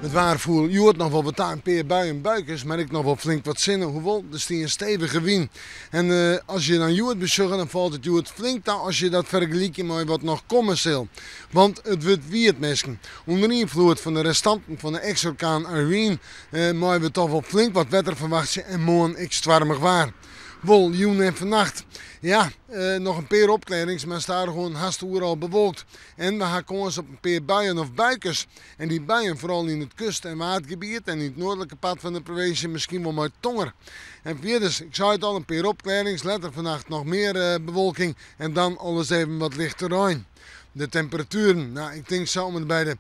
It waar foel hjoed noch wol wat ta, in pear buien, buikes, mar ek noch wol flink wat sinne, hoewol der stie in stevige wyn. En as je dan hjoed besjogge, dan falt it hjoed flink ta as je dat fergelykje mei wat noch komme sil. Want it wurdt wiet, minsken. Under ynfloed fan de restanten fan de eks-orkaan Irene meie we toch wol flink wat wetter ferwachtsje en moarn ek stoarmich waar. Wol jûn en fannacht. Ja, noch in pear opklearrings, mar stadichoan hast oeral bewolkt. En we ha kâns op in pear buien of buikes. En dy buien foaral yn it kust en waadgebiet en yn it noardlike part fan de provinsje miskien wol mei tonger. En fierders, ik sei it al, in pear opklearrings, letter fannacht noch mear bewolking en dan alris even wat lichte rein. De temperatueren, nou ik tink sa om en by de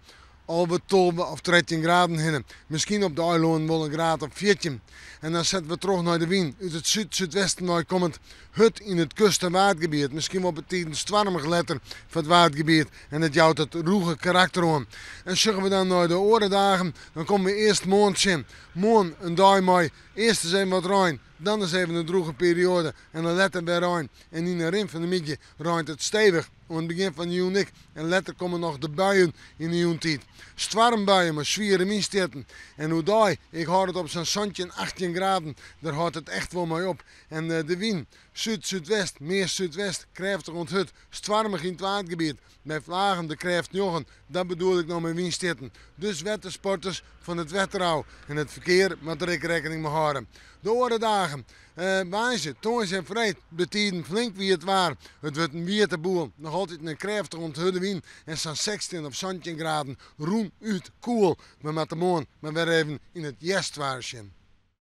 11, 12 of 13 graden hinne. Miskien op de eilânen wol in graad of 14. En dan sette we troch nei de wyn út it súd-súdwesten wei kommend hurd yn it kust- en waadgebiet. Miskien wol betiden stoarmich letter foar it waadgebiet en it jout it rûge karakter oan. En sjogge we dan nei de oare dagen, dan komme we earst moarn tsjin. Moarn in dei mei earst ris even wat rein, dan ris even in drûge perioade en dan letter wer rein. En yn 'e rin fan de middei reint it stevich. Oan it begjin fan de jûn ek en letter komme noch de buien yn de jûntiid. Stoarmbuien mei swiere wynstjitten. En oerdei, ik hâld it op sa'n 17, 18 graden, dêr hâldt it echt wol mei op. En de wyn, súd, súdwest, meast súdwest, krêftich oant hurd, stoarmich yn it Waadgebiet, mei fleagen de krêft njoggen, dat bedoel ik no mei wynstjitten. Dus wettersporters fan it wetter ôf en it ferkear moat der ek rekkening mei hâlde. De oare dagen, Woansdei, tongersdei en freed betiden flink wiet waar. It wurdt in wiete boel, noch altyd in krêftige oant hurde wyn en sa'n 16 of 17 graden rûnút koel. We moatte moarn mar wer even yn it hjerstwaar sjen.